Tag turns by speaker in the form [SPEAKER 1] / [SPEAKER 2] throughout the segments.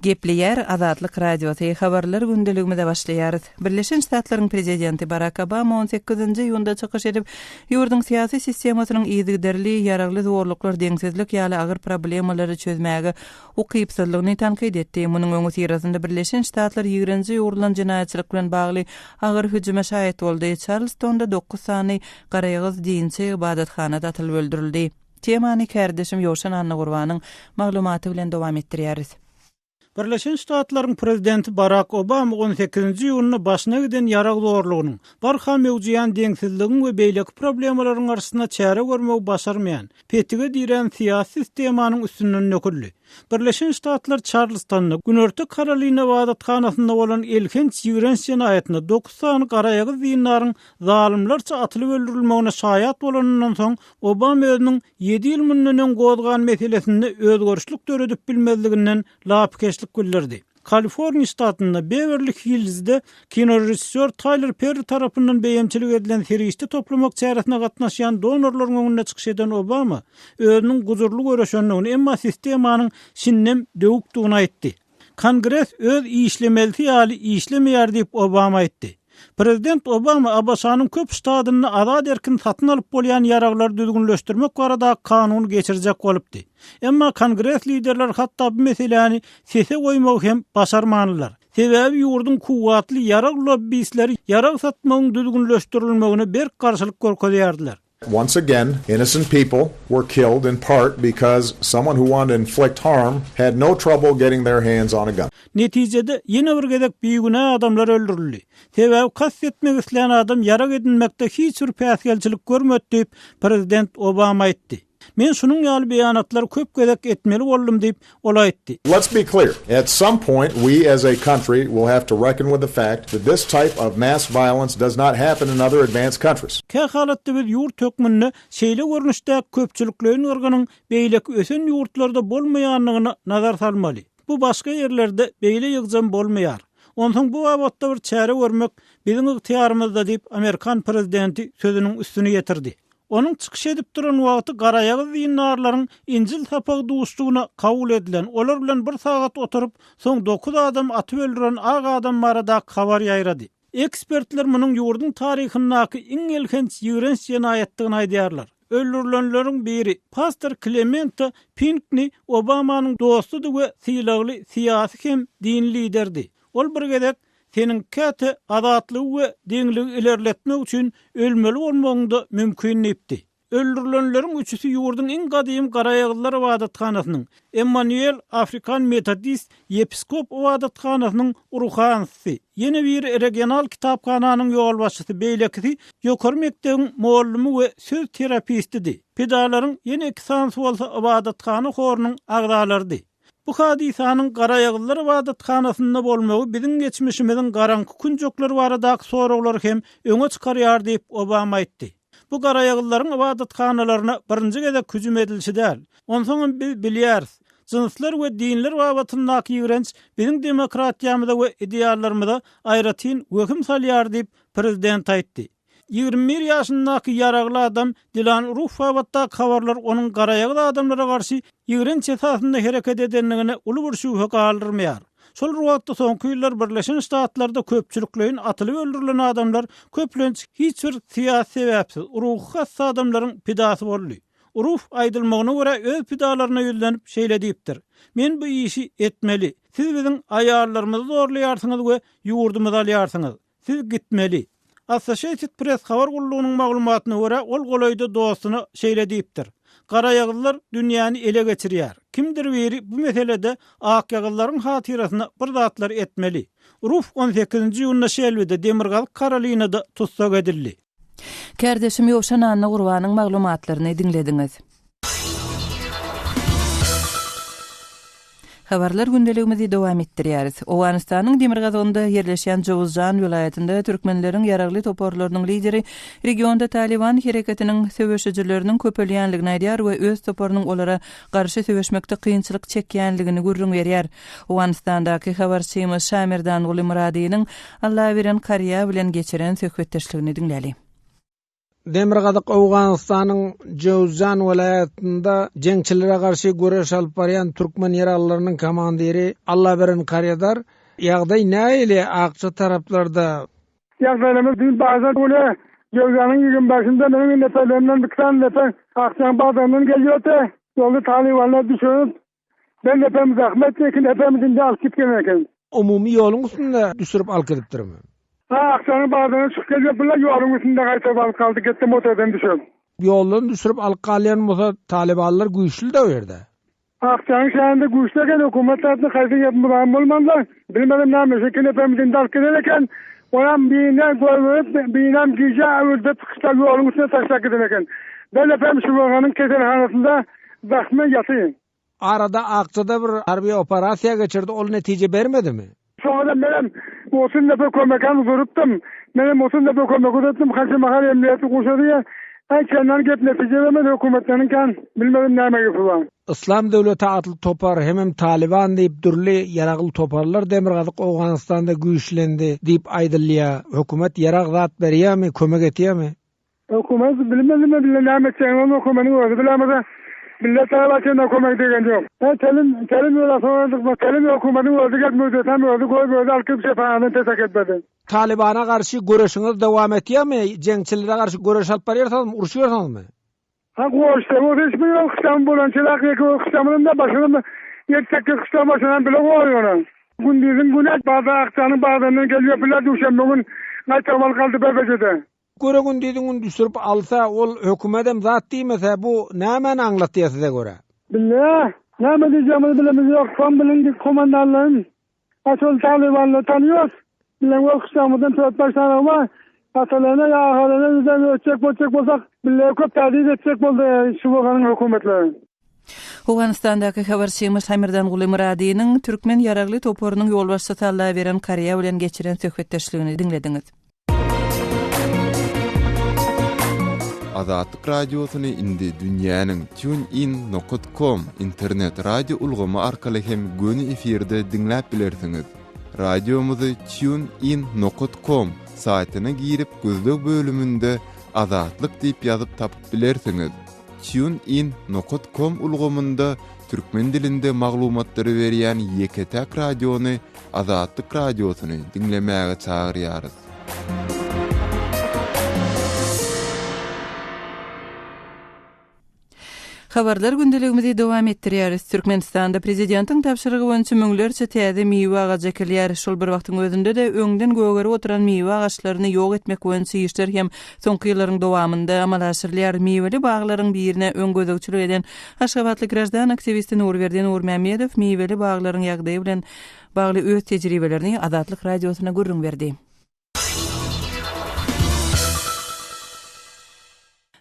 [SPEAKER 1] Gepleýär Azatlyk Radiosy, Habarlar gündeligimize başlaýarys. Birleşen Ştatlaryň Prezidenti Barak Obama on sekizinji iýunda çykyş edip, ýurduň syýasy sistemasynyň yzygiderli ýaragly zorluklar, deňsizlik ýaly agyr problemalary çözmäge ukypsyzlygyny tankyt etdi. Munuň öňüsyrasynda Birleşen Ştatlar ýigrenje ýugrulan jenaýatçylyk bilen bagly agyr hüjüme şaýat boldy. Çarlstonda dokuz sany garaýagyz dinçi ybadathanada atylyp öldürildi. Temany kärdeşim Ýowşan Annagurbanyň maglumaty bilen dowam etdirýäris.
[SPEAKER 2] Birleşen Ştatlaryň Prezidenti Barak Obama on sekizinji iýunda başyna giden ýarag zorlugynyň, barha möwjeýän deňsizligiň we beýleki problemalaryň garşysyna çäre görmegi başarmaýan, petige dirän syýasy sistemanyň üstünden döküldi. Birleşen Ştatlar Çarlstonda, Günorta Karolina ybadathanasynda bolan elhenç ýigrenç jenaýatynda dokuz sany garaýagyz dindaryň zalymlarça atylyp öldürilmegine şaýat bolanyndan soň, Obama özüniň ýedi ýyl mundan öň gozgan meselesinde özgerişlik döredip bilmezliginden lapykeçlik bildirdi. Kaliforniýa ştatynda, Bewerli Hillzde kinorežissýor Taýler Perri tarapyndan beýemçilik edilen serişde toplamak çäresine gatnaşýan donorlaryň öňünde çykyş eden Obama özüniň gujurly göreşendigini, emma sistemanyň şindem döwükdigini aýtdy. Kongres öz işlemelisi ýaly işlemeýär diýip, Obama aýtdy. Prezident Obama ABŞ-nyň köp ştatynda azat-erkin satyn alyp bolýan ýaraglary düzgünleşdirmek baradaky kanuny geçirjek bolupdy. Emma Kongres liderleri hatda bu meseläni sese goýmagy hem başarmandylar. Sebäbi ýurduň kuwwatly ýarag lobbistleri ýarag satmagyň düzgünleşdirilmegine berk garşylyk görkezýärdiler.
[SPEAKER 3] Once again, innocent people were killed in part because someone who wanted to inflict harm had no trouble getting their hands on a gun.
[SPEAKER 2] Netijede, ýene bir gezek bigünä adamlar öldürildi. Sebäbi kast etmek islän adam ýarag edinmekde hiç bir päsgelçilik görmedi diýip, prezident Obama aýtdy. Men şunuň ýaly beýanatlary köp gezek etmeli boldum diýip, ol aýtdy.
[SPEAKER 3] Let's be clear, at some point we as a country will have to reckon with the fact that this type of mass violence does not happen in other advanced countries.
[SPEAKER 2] Kä halatda biz ýurt hökmünde şeýle görnüşdäki köpçülikleýin gyrgynyň beýleki ösen ýurtlarda bolmaýandygyna nazar salmaly. Bu başga ýerlerde beýle ýygjam bolmaýar. Onsoň bu babatda bir çäre görmek biziň ygtyýarymyzda diýip, amerikan prezidenti sözüniň üstüni ýetirdi. Onuň çykyş edip duran wagty garaýagyz dindarlaryň Injil sapagy duşuşygyna kabul edilen, olar bilen bir sagat oturyp, soň dokuz adam atyp öldüren ak adam baradaky habar ýaýrady. Ekspertler munuň ýurduň taryhyndaky iň elhenç ýigrenç jenaýatdygyny aýdýarlar. Öldürilenleriň biri, pastor Klemento Pinkni Obamanyň dostudy we sylagly syýasy hem dini liderdi. Ol bir gezek Seniň käte azatlygy we deňligi ilerletmek üçin ölmeli bolmagyň-da mümkin diýipdi. Öldürilenleriň üçüsi ýurduň iň gadymy garaýagyzlar ybadathanasynyň, Emmanuel Afrikan Metodist ýepiskop ybadathanasynyň ruhanysy, ýene biri regional kitaphananyň ýolbaşçysy, beýlekisi ýokary mekdebiň mugallymy we söz terapistidi. Pidalaryň ýene iki sanysy bolsa ybadathana horunyň agzalarydy. Bu hadysanyň Garaýagyzlar ybadathanasynda bolmagy biziň geçmişimiziň garaňky künjekleri baradaky soraglary hem öňe çykarýar diýip, Obama aýtdy. Bu garaýagyzlaryň ybadathanalaryna birinji gezek hüjüm edilişi däl. Onsoňam biz bilýäris, jynslar we dinler babatyndaky ýigrenç biziň demokratiýamyza we ideallarymyza aýratyn wehim salýar diýip, prezident aýtdy. 21 ýaşyndaky ýaragly adam Dilan Ruf babatdaky habarlar onuň garaýagyz adamlara garşy ýigrenç esasynda hereket edendigine uly bir şübhe galdyrmaýar. Şol bir wagtda soňky ýyllar Birleşen Ştatlarda köpçülikleýin atylyp öldürilen adamlar köplenç hiç bir syýasy sebäpsiz, ruhy hassa adamlaryň pidasy boldy. Ruf, aýdylmagyna görä, öz pidalaryna ýüzlenip, şeýle diýipdir, Men bu işi etmeli. Siz biziň aýallarymyzy zorlaýarsyňyz we ýurdumyzy alýarsyňyz. Siz gitmeli. Associated Press habar gullugynyň maglumatyna görä, ol golaýda dostuna şeýle diýipdir, Garaýagyzlar dünýäni ele geçirýär. Kimdir biri bu meselede akýagyzlaryň hatyrasyna bir zatlar etmeli. Ruf on sekizinji iýunda Şelbide, Demirgazyk Karolinada tussag edildi.
[SPEAKER 1] Kärdeşim Ýowşan Annagurbanyň maglumatlaryny diňlediňiz. Habarlar gündeligimizi dowam etdirýäris. Owganystanyň demirgazygynda ýerleşýän Jowuzjan welaýatynda türkmenleriň ýaragly toparlarynyň lideri regionda Talyban hereketiniň söweşijileriniň köpelýänligini aýdýar we öz toparynyň olara garşy söweşmekde kynçylyk çekýänligini gürrüň berýär. Owganystandaky habarçymyz Şamerdanguly Myradynyň Allaberen Karýa bilen geçiren söhbetdeşligini diňläli.
[SPEAKER 4] Demirgazyk Owganystanyň Jöwzjan welaýatynda jeňçilere garşy göreş alyp barýan türkmen ýaraglylarynyň komandiri Allaberen Karyadar, Ýagdaý nähili Akja taraplarda?
[SPEAKER 5] Ýagdaýlarymyz düýn bazar güni Jöwzanyň 20 başynda meniň neperlerimden bir sany neper Akjaň bazaryndan gelýärdi. Ýolda talybanlar düşürip, Bir nepemiz Ahmet iki nepemiz indi alyp gitgen eken.
[SPEAKER 4] Umumy ýoluň üstünde düşürip alyp gidipdirmi?
[SPEAKER 5] Ha, Akjanyň bazaryna çykyp gelýärdiler, ýoluň üstünde gaýtaryp alyp galdy, gitdi motordan düşürip.
[SPEAKER 4] Ýoldan düşürip alyp galýan bolsa, talybanlar güýçli-dä o ýerde.
[SPEAKER 5] Akjanyň şäherinde güýçli eken, hökümet tarapyndan haýsy gep muzahym bolmandyr. Bilmedim näme, şu iki nepemiz indi alyp giden eken. Onam birine görüp, birinem gije öwürde çykyşda ýoluň üstüne taşlap giden eken. Bir nepem Şuwaganyň keselhanasynda Zahme ýaty.
[SPEAKER 4] Arada Akjada bir harby operasiýa geçirdi, ol netije bermedimi?
[SPEAKER 5] Şoňada menem 30 nefer kömekam uzurupdym. Menem 30 nefer kömek uzatdym. Haçan mahal emniýeti guşady. Aý çendan gep netije bermedi hökümetleriňkän. Bilmedim näme gepi bar.
[SPEAKER 4] Yslam döwleti atly topar hemem Talyban diýip dürli ýaragly toparlar demirgazyk Owganystanda güýçlendi diýip aýdylýar. Hökümet ýarag zat berýärmi, kömek etýärmi?
[SPEAKER 5] Hökümet bilmedimi bile näme etjegini ony hökümetiň özi bilemese millet talap etjegine kömek degen ýok. He telim telim ýola soradyk telim hökümetiň özi gelip müddetem özi goýup özi alyp gidip şepanadan petek etmedi.
[SPEAKER 4] Talybana garşy göreşiňiz dowam etýärmi? Jeňçilere garşy göreş alyp barýarsyňyzmy? Uruşýarsyňyzmy?
[SPEAKER 5] Ha goşsa bolsa hiç bir ýok gyşlam bolan çelak ýeke bir gyşlamyzam da başynam ýedi-sekiz gyşlam başynam bile goýýar. Gündiziň güni bazar akjanyň bazaryndan gelýär bile duşenbe gün gaýtarmaly galdy bebejede.
[SPEAKER 4] Göre gündiziň gün düşürip alsa ol hökümedem zat diýmese bu nämäni aňlatýar size görä?
[SPEAKER 5] Bile näme diýjegimizi bilemiz ýok soň biliň komandanlaryň A şol talybanlary tanyýos. Bilen we gyşlagymyzdan dört-baş sany bar. Atalaryna ýa agalaryna bizden ötjek bolçak bolsak, bile köp täzit etjek boldy şu waganyň hökümetleri.
[SPEAKER 1] Owganystandaky habarçymyz Hamirdanguly Myradynyň türkmen ýaragly toparynyň ýolbaşçysy Allaberen Karýa bilen geçiren söhbetdeşligini diňlediňiz.
[SPEAKER 6] Azatlyk Radiosyny indi dünýäniň TuneIn nokat com internet radio ulgamy arkaly hem göni efirde diňläp bilersiňiz. Radiomyzy TuneIn nokat com saýtyna girip gözleg bölüminde Azatlyk diýip ýazyp tapyp bilersiňiz. TuneIn nokat com ulgamynda türkmen dilinde maglumatlary berýän ýeke-täk radiony Azatlyk Radiosyny diňlemäge çagyrýarys.
[SPEAKER 1] Habarlar gündeligimizi dowam etdirýäris. Türkmenistanda prezidentiň tabşyrygy boýunça müňlerçe täze miwe agajy ekilýär. Şol bir wagtyň özünde-de öňden gögerip oturan miwe agaçlaryny ýok etmek boýunça işler hem soňky ýyllaryň dowamynda amala aşyrylýar. Miweli baglaryň birine öň gözegçilik eden aşgabatly graždan aktiwisti Nurberdi Nurmämmedow miweli baglaryň ýagdaýy bilen bagly öz tejribelerini Azatlyk Radiosyna gürrüň berdi.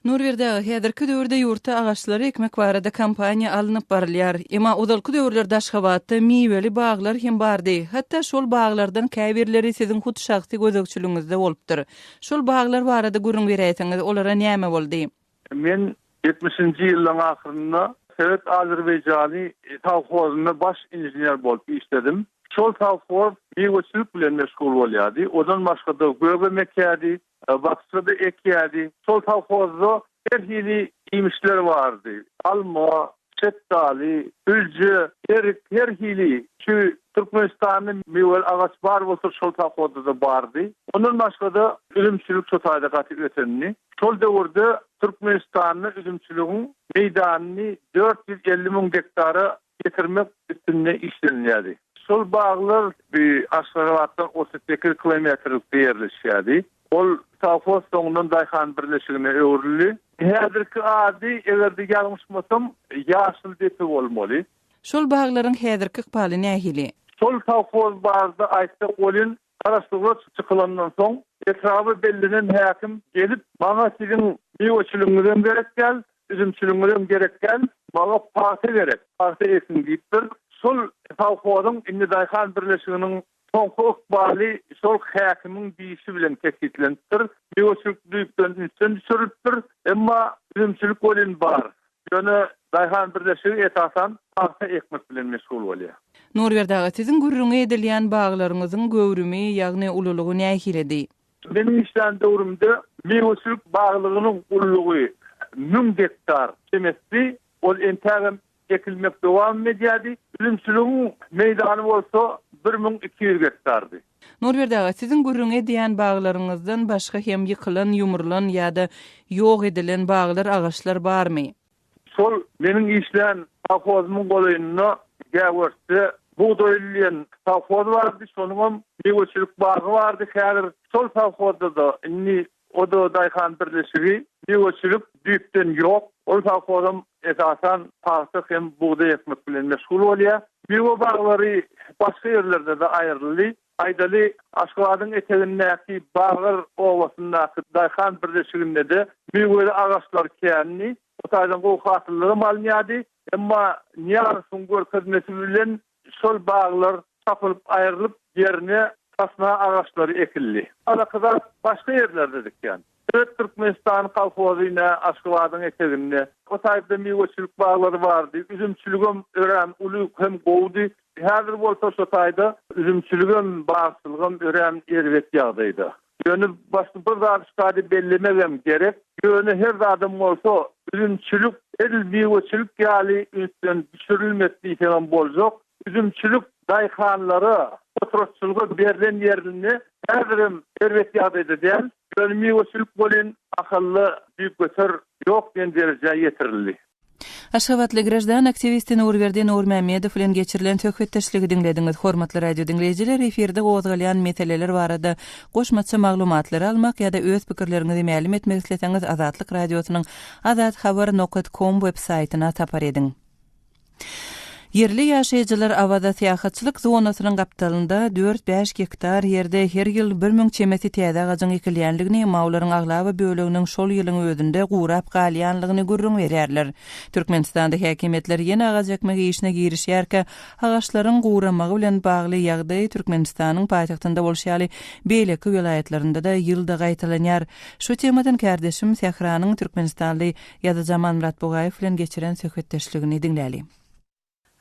[SPEAKER 1] Nurberdi aga, häzirki döwürde ýurtda agaçlary ekmek barada kampaniýa alnyp barylýar. Emma ozalky döwürlerde Aşgabatda miweli baglar hem bardy. Hatda şol baglardan käbirleri siziň hut şahsy gözegçiligiňizde bolupdyr. Şol baglar barada gürrüň beräýseňiz, olara näme boldy?
[SPEAKER 7] Men ýetmişinji ýyllaryň ahyrynda Sowet Azerbaýjany sowhozynda baş inžener bolup işledim. Şol sowhoz miweçilik bilen meşgul bolýardy. Ondan başga-da gögem ekýärdi, bakja-da ekýärdi. Şol sowhozda her hili iýmişler bardy. Alma, şetdaly, ülje, erik, her hili şu Türkmenistanda miweli agaç bar bolsa şol sowhozda-da bardy. Ondan başga-da üzümçilik şo taýda gaty ösendi. Şol döwürde Türkmenistanda üzümçiligiň meýdanyny 450 müň gektara ýetirmek üstünde işlenilýärdi. Şol baglar Aşgabatdan 38 kilometrlikde ýerleşýärdi. Ol sowhoz soňundan daýhan birleşigine öwrüldi. Häzirki ady, eger-de ýalňyşmasam, Ýaşyl depe bolmaly.
[SPEAKER 1] Şol baglaryň häzirki ykbaly nähili?
[SPEAKER 7] Şol sowhoz barada aýtsak welin, Garaşsyzlyga çykylandan soň, etraba bellenen häkim gelip, Maňa siziň miweçiligiňizem gerek däl, üzümçiligiňizem gerek däl, maňa pagta gerek, pagta ekiň diýipdir. Şol sowhozyň, indi daýhan birleşiginiň soňky ykbaly şol häkimiň diýşi bilen kesgitlenipdir. Miweçilik düýpden ünsden düşürilipdir. Emma üzümçilik welin bar. Ýöne daýhan birleşigi esasan pagta ekmek bilen meşgul bolýar.
[SPEAKER 1] Nurberdi aga, siziň gürrüňi edilýän baglaryňyzyň göwrümi, ýagny ululygy nähilidi?
[SPEAKER 7] Meniň işlän döwrümde miweçilik baglygynyň ululygy 1000 gektar çemesdi. Ol entägem ekilmek dowam edýärdi. Üzümçiligiň meýdany bolsa 1200 gektardy.
[SPEAKER 1] Nurberdi aga, siziň gürrüňi edýän baglaryňyzdan başga hem ýykylan, ýumrulan ýa-da ýok edilen baglar, agaçlar barmy?
[SPEAKER 7] Şol meniň işlän sowhozymyň golaýynda Gäwersde Bugdaýly diýen sowhoz bardy, şonuňam miweçilik bagy bardy. Häzir şol sowhozda-da indi o-da daýhan birleşigi, miweçilik düýpden ýok. Ol sowhozam esasan pagta hem bugdaý ekmek bilen meşgul bolýar. Miwe baglary başga ýerlerde-de aýryldy. Aýdaly, Aşgabadyň etegindäki Bagyr obasyndaky daýhan birleşiginde-de miweli agaçlar kändi. O taýdan gowy hasyllaram alynýardy. Emma Nyýazowyň görkezmesi bilen şol baglar çapylyp aýrylyp, ýerine sosna agaçlary ekildi. Alakazat başga ýerlerde dikýän. Sowet Türkmenistany kolhozy ine Aşgabadyň eteginde. O taýda miweçilik baglary bardy. Üzümçiligem örän uly hem gowudy. Häzir bolsa şo taýda üzümçiligem, bagçylygam örän erbet ýagdaýda. Ýöne başga bir zady şu taýda bellemegem gerek. Ýöne her zadam bolsa üzümçilik edil miweçilik ýaly ünsden düşürilmedi diýseňem boljak. Üzümçilik daýhanlara potratçylyga berlen ýerinde häzirem erbet ýagdaýda däl. Ýöne miweçilik welin Ahalda düýpgöter ýok diýen derejä ýetirildi.
[SPEAKER 1] Aşgabatly graždan aktiwisti Nurberdi Nurmämmedow bilen geçirilen söhbetdeşligi diňlediňiz. Hormatly radio diňleýjiler, efirde gozgalýan meseleler barada goşmaça maglumatlary almak ýa-da öz pikirleriňizi mälim etmek isleseňiz Azatlyk Radiosynyň azathabar nokat kom web saýtyna sapar ediň. Ýerli ýaşaýjylar Awaza syýahatçylyk zonasynyň gapdalynda dört-bäş gektar ýerde her ýyl 1000 çemesi täze agajyň ekilýändigini, emma olaryň aglaba böleginiň şol ýylyň özünde gurap galýanlygyny gürrüň berýärler. Türkmenistanda häkimiýetler ýene agaç ekmek işine girişýärkä, agaçlaryň guramagy bilen bagly ýagdaý Türkmenistanyň paýtagtynda bolşy ýaly, beýleki welaýatlarynda-da ýylda gaýtalanýar. Şu temadan kärdeşim Sähranyň türkmenistanly Ýazyjy Amanmyrat Bugaýew bilen geçiren söhbetdeşligini diňläli.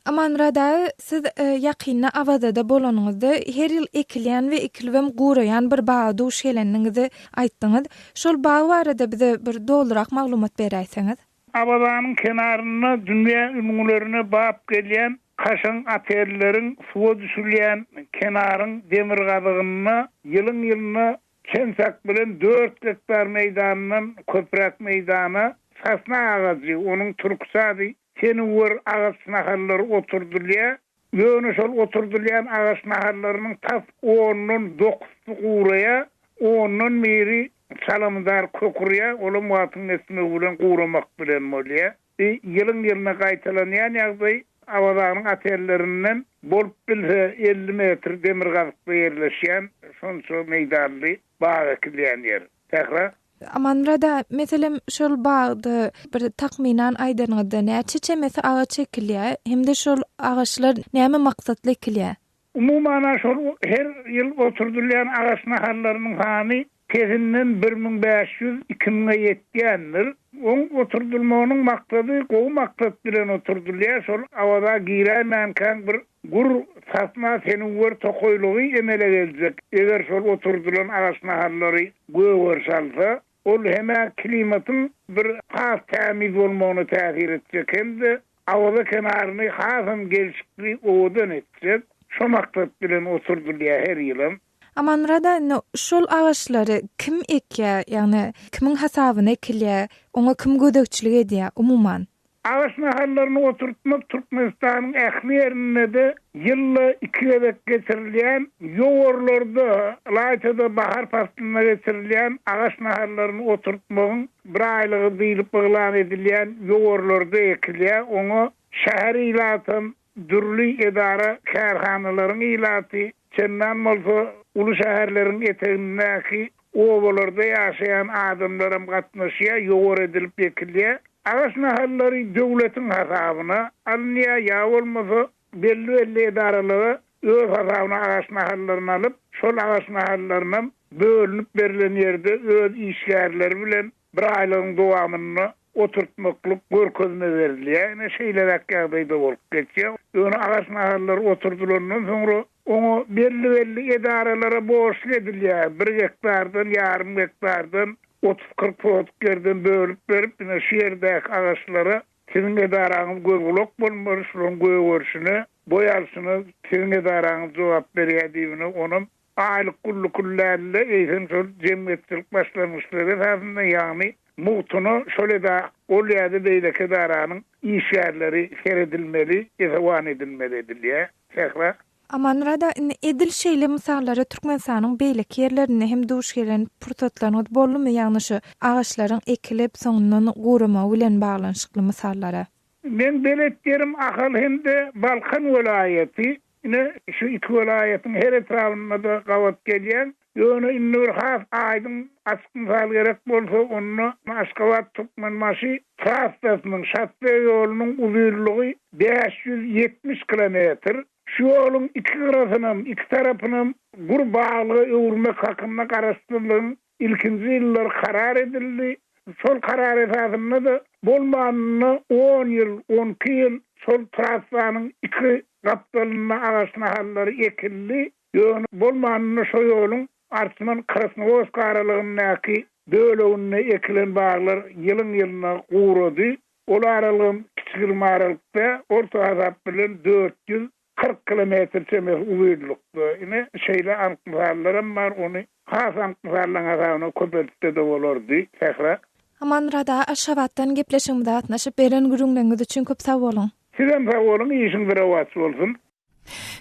[SPEAKER 8] Amanmyrat aga, siz ýakynda Awazada bolanyňyzda her ýyl ekilýän we ekilibem guraýan bir baga duş gelendigiňizi aýtdyňyz. Şol bag barada bize bir dolurak maglumat beräýseňiz?
[SPEAKER 9] Awazanyň kenarynda dünýä ülňülerine bap gelýän kaşaň otelleriň suwa düşülýän kenaryň demirgazygynda ýylyň-ýylyna Çen-çak bilen dört gektar meýdandan köpräk meýdana sosna agajy, onuň türkçe ady senuwer agaç nahallary oturdylýar. Ýöne şol oturdylýan agaç nahallarynyň tas ondan dokuzsy guraýar, ondan biri çalamydar kök urýar, olam wagtyň geçmegi bilen guramak bilen bolýar. Bu ýylyň-ýylyna gaýtalanýan ýagdaý Awazanyň otellerinden bolup bilse 50 metr demirgazykda ýerleşýän şonça meýdanly bag ekilýän ýer. Sähra.
[SPEAKER 8] Amanmyrat aga, meselem, şol bagda bir takmynan aýdanyňyzda näçe çemesi agaç ekilýär hem-de şol agaçlar näme maksatly ekilýär?
[SPEAKER 9] Umuman-a şol her ýyl oturdylýan agaç nahallarynyň sany pesinden 1500, iki müňe ýetýändir. Oň oturdylmagynyň maksady gowy maksat bilen oturdylýar, şol Awaza giräýmänkäň bir gür sasna senuwer tokaýlygy emele geljek, eger şol oturdylan agaç nahallary gögeriş alsa, ol hem-ä klimatyň bir has tämiz bolmagyna täsir etjek hem-de Awaza kenaryny hasam gelşikli, owadan etjek. Şo maksat bilen oturdylýar her ýylam.
[SPEAKER 8] Amanmyrat aga, indi şol agaçlary kim ekýär, ýagny kimiň hasabyna ekilýär, oňa kim gözegçilik edýär, umuman?
[SPEAKER 9] Agaç nahallaryny oturtmak Türkmenistanyň ähli ýerinde-de ýylda iki gezek geçirilýän, ýowarlarda, ylaýta-da bahar paslynda geçirilýän agaç nahallaryny oturtmagyň biraýlygy diýlip yglan edilýän ýowarlarda ekilýär. Oňa şäher ilatam, dürli edara-kärhanalaryň ilaty, çendan bolsa uly şäherleriň etegindäki obalarda ýaşaýan adamlaram gatnaşýar, ýowar edilip ekilýär. Agaç nahallary döwletiň hasabyna alynýar ýa bolmasa belli-belli edaralara öz hasabyna agaç nahallaryny alyp, şol agaç nahallarynam bölünip berlen ýerde öz işgärleri bilen bir aýlygyň dowamynda oturtmaklyk görkezme berilýär. Ine, şeýleräk ýagdaýda bolup geçýär. Ýöne agaç nahallary oturdylandan soňra. Oňa belli-belli edaralara borçly edilýär, bir gektardan, ýarym gektardan, otuz-kyrk sotuk ýerden bölüp berip, ine şu ýerdäki agaçlara siziň edaraňyz göz-gulak bolmaly, şularyň gögerişine, boý alşyna siziň edaraňyz jogap berýär diýibine onam aýlyk gullukly däl-de, eýsem şol jemgyýetçilik başlangyçlary esasynda, ýagny mugtuna şol eda ol ýa-da beýleki edaranyň işgärleri seredilmeli, esewan edilmeli edilýär. Sähra.
[SPEAKER 8] Amanmyrat aga, indi edil şeýle mysallara Türkmenistanyň beýleki ýerlerinde hem duş gelen pursatlaryňyz boldumy, ýagny şu agaçlaryň ekilip, soňundan guramagy bilen baglanyşykly mysallara?
[SPEAKER 9] Meň belet ýerim Ahal hem-de Balkan welaýaty. Ine, şu iki welaýatyň her etrabynda-da gabat gelýän. Ýöne indi bir has aýdyň, açyk mysal gerek bolsa, onda Aşgabat-Türkmenbaşy trassasynyň, şosse ýolunyň uzynlygy 570 kilometr. Şu ýoluň iki gyrasynam, iki tarapynam gür baglyga öwürmek hakynda Garaşsyzlygyň ilkinji ýyllary karar edildi. Şol karar esasynda-da bolmanynda on ýyl, on iki ýyl şol trassanyň iki gapdalynda agaç nahallary ekildi. Ýöne bolmanynda şo ýoluň Arçman-Krasnowodsk aralygyndaky böleginde ekilen baglar ýylyň-ýylyna gurady. Ol aralygam kiçi-girim aralyk däl, orta hasap bilen 440 kilometr çemesi uzynlykda. Ine, şeýle anyk mysallaram bar, ony has anyk mysallaryň hasabyna köpeltse-de bolardy. Sähra.
[SPEAKER 8] Amanmyrat aga, Aşgabatdan gepleşigimize gatnaşyp, beren gürrüňleriňiz üçin köp sag boluň!
[SPEAKER 9] Sizem sag boluň, işiňiz rowaç bolsun!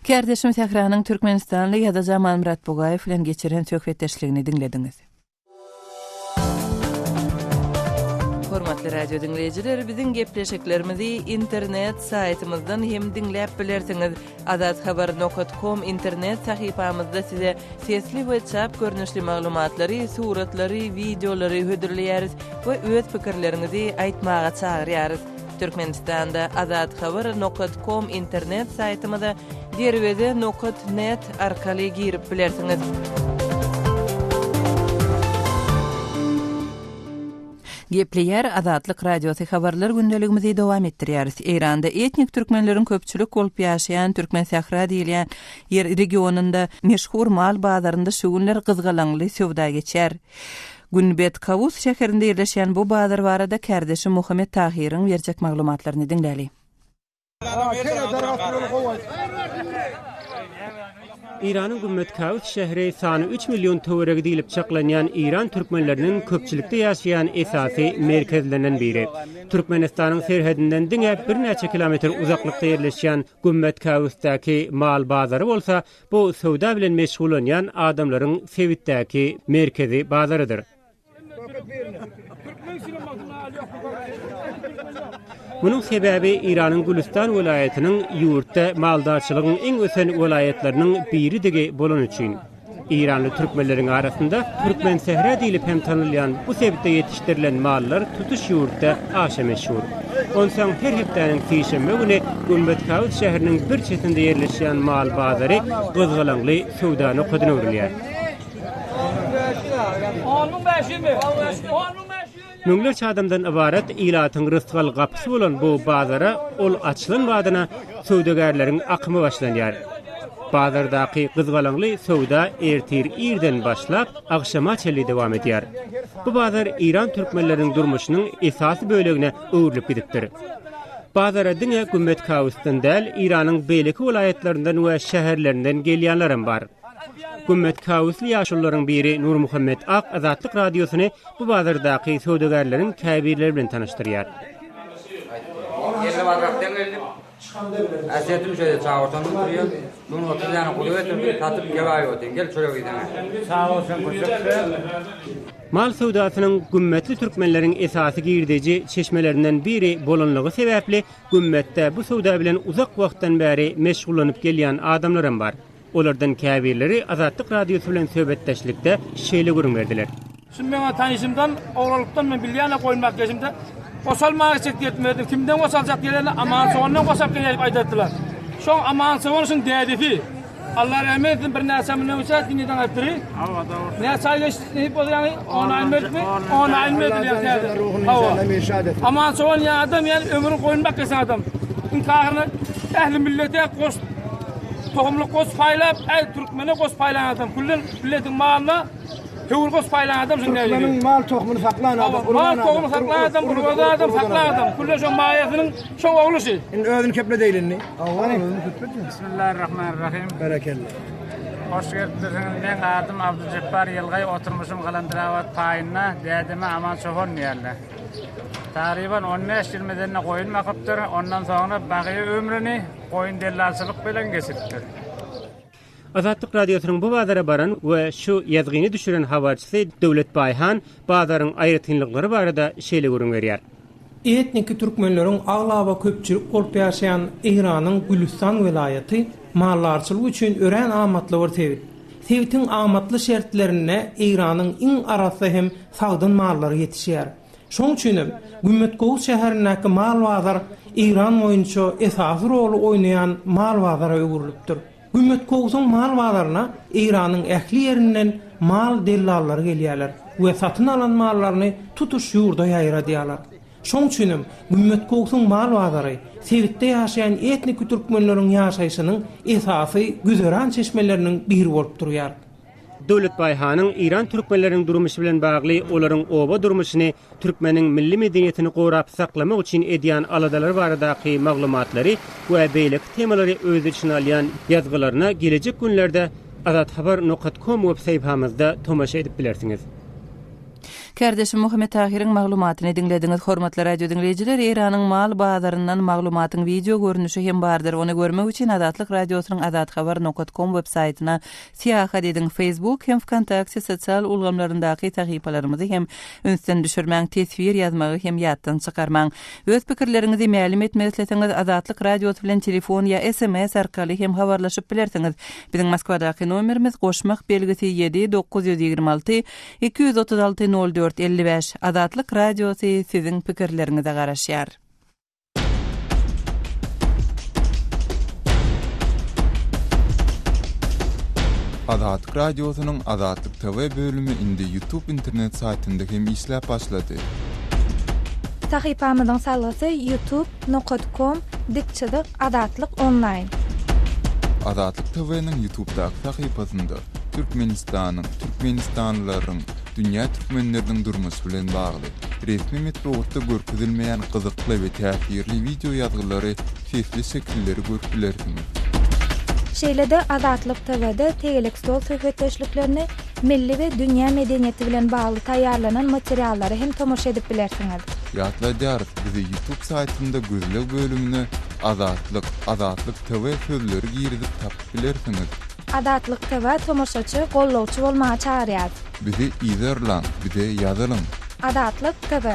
[SPEAKER 1] Kärdeşim Sähranyň türkmenistanly ýazyjy Amanmyrat Bugaýew bilen geçiren söhbetdeşligini diňlediňiz. Hormatly radio diňleýjiler, biziň gepleşiklerimizi internet saýtymyzdan hem diňläp bilersiňiz. Azathabar nokat kom internet sahypamyzda size sesli we çap görnüşli maglumatlary, suratlary, wideolary hödürleýäris we öz pikirleriňizi aýtmaga çagyrýarys. Türkmenistanda Azathabar nokat kom internet saýtymyza derweze nokat net arkaly girip bilersiňiz. Gepleýär Azatlyk Radiosy habarlar gündeligimizi dowam etdirýäris. Eýranda etnik türkmenleriň köpçülik bolup ýaşaýan Türkmensähra diýilýän ýer regionynda meşhur mal bazarynda şu günler gyzgalaňly söwda geçýär. Günbet Kawus şäherinde ýerleşýän bu bazar barada kärdeşim Muhammet Tahyryň berjek maglumatlaryny diňläli.
[SPEAKER 10] Eýranyň Gümmet Kawus şäheri sany üç million töweregi diýlip çaklanýan eýran türkmenleriniň köpçülikde ýaşaýan esasy merkezlerinden biri. Türkmenistanyň serhedinden diňe birnäçe kilometr uzaklykda ýerleşýän Gümmet Kawusdaky mal bazary bolsa Bu söwda bilen meşgullanýan adamlaryň sebitdäki merkezi bazarydyr. Munuň sebäbi Eýranyň Gülüstan welaýatynyň ýurtda maldarçylygyň iň ösen welaýatlarynyň biridigi bolany üçin. Eýranly türkmenleriň arasynda Türkmensähra diýlip hem tanalýan bu sebitde ýetişdirilen mallar tutuş ýurtda aşa meşhur. Onsoň her hepdäniň sişenbe güni Gümbetkauz şäheriniň bir çetinde ýerleşýän mal bazary gyzgalaňly söwda nokadyna öwrülýär. Müňlerçe adamdan ybarat ilatyň rysgal gapysy bolan bu bazara ol açylan badyna söwdagärleriň akymy başlanýar. Bazardaky gyzgalaňly söwda ertir irden başlap, agşama çenli dowam edýär. Bu bazar eýran türkmenleriniň durmuşynyň esasy bölegine öwrülip gidipdir. Bazara diňe Gümmet-Kawusdan däl, Eýranyň beýleki welaýatlaryndan we şäherlerinden gelýänlerem bar. Gümmet-Kawusly ýaşulularyň biri Nurmuhammet Ak Azatlyk Radiosyny bu bazardaky söwdagärleriň käbirleri bilen tanyşdyrýar.
[SPEAKER 11] Äsgerdim şeýle çagyrsaň oturýan. Şuny 30 däne guzy getirdim, satyp kebap otyn. Gel çörek iýsene. Sag bol sen köşek.
[SPEAKER 10] Mal söwdasynyň gümmetli türkmenleriň esasy girdeji çeşmelerinden biri bolanlygy sebäpli Gümmetde bu söwda bilen uzak wagtdan bäri meşgullanyp gelýän adamlaram bar. Olardan käbirleri Azatlyk Radiosy bilen söhbetdeşlikde şeýle gürrüň berdiler.
[SPEAKER 12] Şu meňe tanyşymdan, ogralykdan men bilýän-ä goýun bakyp gelşimde, goş almaga gitjek diýipdim özüm. Kimden goş aljak diýenlerinde Aman Çogandan goş alyp gelýär diýip aýdardylar. Şoň Aman Çogan şuň dädesi. Allah rehmet etsin, birnäçe mundan öňçä dünýeden gaýtdyry. Näçe aý geçdi nesip bolsa ýaňy on aýyny berdikmi? On aýyny berdiler ýaňy täze. Hawa. Aman Çogan ýaly adam ýaly ömrüni goýun bakyp geçen adam. Iň ahyrynda ähli millete goş. Tohumlyk goç paýlap, äý türkmene goç paýlan adam, küllen milletiň malyna höwür goç paýlan adam şuň dädesi.
[SPEAKER 13] Türkmeniň mal tohumyny saklan adam,
[SPEAKER 12] urgan adam. Mal tohumyny saklan adam, urgan adam, saklan adam. Küllen şoň maýasynyň şoň ogly şi.
[SPEAKER 13] Indi özüni kepledeýli indi.
[SPEAKER 11] Bismillahirrahmanirrahim.
[SPEAKER 13] Berekella.
[SPEAKER 11] Hoş gelipdirsiňiz. Meň adym Abdyljepbar Ýylgaý, oturmyşym Galandyrabat paýynda, dädeme Aman çopan diýerler. Taryban 15 ýyl medende goýun bakypdyr, ondan soňra bagyýa ömrüni goýun dellalçylyk bilen geçiripdir.
[SPEAKER 10] Azatlyk Radiosynyň bu bazara baran we şu ýazgyny düşüren habarçysy Döwlet Baýhan bazaryň aýratynlyklary barada şeýle gürrüň berýär.
[SPEAKER 2] Etniki türkmenleriň aglaba köpçülik bolup ýaşaýan Eýranyň Gülüstan welaýaty maldarçylyk üçin örän amatly bir sebit. Sebitiň amatly şertlerinde Eýranyň iň arassa hem sagdyn mallary ýetişýär. Şonuň üçin hem Gümmetkowus şäherindäki mal bazar Eýran boýunça esasy roly oýnaýan mal bazara öwrülipdir. Gümmetkowusyň mal bazaryna Eýranyň ähli ýerinden mal dellallary gelýärler we satyn alan mallaryny tutuş ýurda ýaýradýarlar. Şonuň üçin hem Gümmetkowusyň mal bazary sebitde ýaşaýan etniki türkmenleriň ýaşaýşynyň esasy güzeran çeşmeleriniň biri bolup durýar.
[SPEAKER 10] Döwletbaý hanyň Eýran türkmenleriniň durmuşy bilen bagly olaryň oba durmuşyny, türkmeniň milli medeniýetini gorap saklamak üçin edýän aladalary baradaky maglumatlary we beýleki temalary öz içine alýan ýazgylaryna gelejek günlerde azathabar nokat kom web saýpamyzda tomaşa edip bilersiňiz.
[SPEAKER 1] Kärdeşim Muhammet Tahyryň maglumatyny diňlediňiz. Hormatly radio diňleýjiler, Eýranyň mal bazaryndan maglumatyň wideo görnüşi hem bardyr. Ony görmek üçin Azatlyk Radiosynyň azathabar nokat kom web saýtyna Syýahat ediň Facebook hem Wkontakte sosial ulgamlaryndaky sahypalarymyzy hem ünsden düşürmäň, teswir ýazmagy hem ýatdan çykarmaň. Öz pikirleriňizi mälim etmek isleseňiz Azatlyk Radiosy bilen telefon ýa sms arkaly hem habarlaşyp bilersiňiz. Biziň Moskwadaky nomerimiz goşmak belgisi ýedi 926 236 04 55. Azatlyk Radiosy siziň pikirleriňize garaşýar.
[SPEAKER 6] Azatlyk Radiosynyň Azatlyk TV bölümi indi YouTube internet saýtynda hem işläp başlady.
[SPEAKER 8] Sahypamyzyň salgysy youtube nokat kom dik çyzyk azatlyk onlaýn.
[SPEAKER 6] Azatlyk TV-niň YouTube'daky sahypasynda Türkmenistanyň, türkmenistanlylaryň, dünýä türkmenleriniň durmuşy bilen bagly, resmi metbugatda görkezilmeýän gyzykly we täsirli wideo ýazgylary, sesli şekilleri görüp bilersiňiz.
[SPEAKER 8] Şeýle-de Azatlyk TW-de tegelek stol söhbetdeşliklerini, milli we dünýä medeniýeti bilen bagly taýýarlanan materiallara hem tomaşa edip bilersiňiz.
[SPEAKER 6] Ýatladýarys, bizi YouTube saýtynda gözleg bölümine Azatlyk, Azatlyk TV sözleri girizip tapyp bilersiňiz.
[SPEAKER 8] Azatlyk TW tomaşaçy, gollawçy bolmaga çagyrýarys.
[SPEAKER 6] Bizi yzarlaň, bize ýazylyň!
[SPEAKER 8] Azatlyk TV.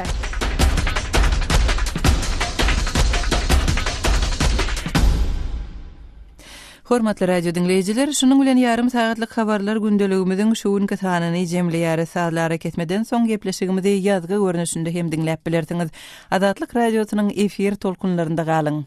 [SPEAKER 1] Hormatly radio diňleýjiler, şunuň bilen ýarym sagatlyk habarlar gündeligimiziň şu günki sanyny jemleýäris. Sazly arakesmeden soň gepleşigimizi ýazgy görnüşinde hem diňläp bilersiňiz. Azatlyk Radiosynyň efir tolkunlarynda galyň!